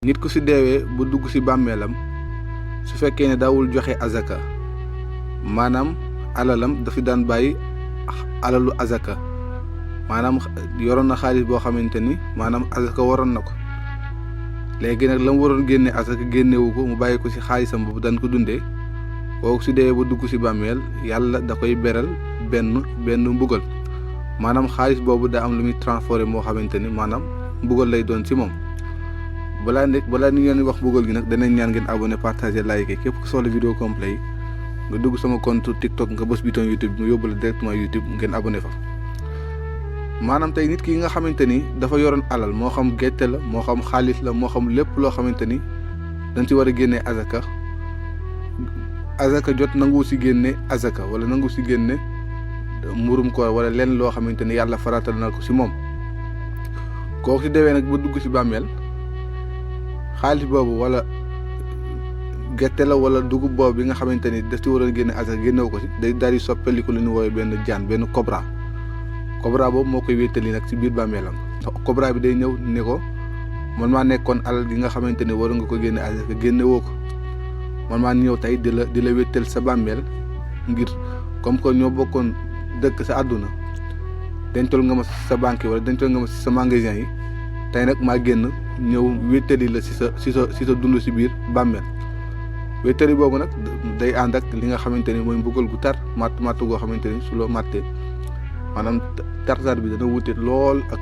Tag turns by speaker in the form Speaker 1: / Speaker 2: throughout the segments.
Speaker 1: nit ku ci deewee bu dugg ci bàmmeelam su fekkee ne daawul joxe azaka maanaam alalam dafi daan bàyyi alalu azaka maanaam yoroon na xaalis boo xamante ni maanaam azaka waroon na ko léegi nag la mu waroon génne azaka génnewu ko mu bàyyi ko ci xaalisam boobu daan ko dundee kooku su deewee bu dugg ci bàmmeel yàlla da koy beral benn mbugal maanaam xaalis boobu daa am lu muy transformé moo xamante ni maanaam mbugal lay doon ci moom. balaa ni ngeen wax mbugal gi nag danañ ñaan ngeen abonné partager like képp ku soxla vidéo complet yi nga dugg sama compte TikTok nga bës bouton YouTube mu yóbbu la directement YouTube ngeen abonné fa. maanaam tey nit ki nga xamante ni dafa yoroon alal moo xam gerte la moo xam xaalis la moo xam lépp loo xamante ni dañ ci war a génnee azaka jot nangu ci génne azaka wala nangu ci génne mburum koor wala lenn loo xamante ni yàlla faratal na ko ci moom kooku ci deewee nag ba dugg ci bàmmeel xaalis boobu wala gerte la wala dugub boobu bi nga xamante ni daf ci waroon génne azaka génnewu ko ci day daal di soppaliku lu ñu woowee benn jaan benn cobra boobu moo koy wéttali nag ci biir bàmmeelam cobra bi day ñëw ne ko man maa nekkoon alal gi nga xamante ni waroon nga ko génne azaka génnewoo ko man maa ñëw tey di la wéttal sa bàmmeel ngir comme que ñoo bokkoon dëkk sa àdduna dencal nga ma sa banque wala dencal nga ma sa magasin yi tey nag maa génn ñëw wéttali la ci sa dund ci biir bàmmeel wéttali boobu nag day ànd ak li nga xamante ni mooy mbugal gu tar matt goo xamante ni su loo màttee maanaam tartar bi dana wute lool ak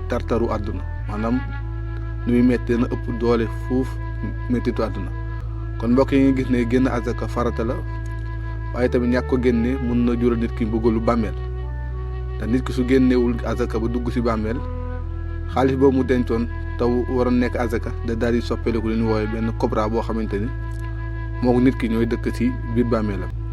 Speaker 1: tartaru àdduna maanaam nu muy metti dana ëpp doole fuuf mettitu àdduna kon mbokk yi nga gis ne génn azaka farata la waaye tamit ñàkk ko génne mun na jural nit ki mbugalu bàmmeel te nit ki su génnewul azaka ba dugg ci bàmmeel xaalis boobu mu dencoon taw waroon nekk azaka da daal di soppeeku li ñu woowee benn cobra boo xamante ni moo nit ki ñooy dëkk ci biir bàmmeelam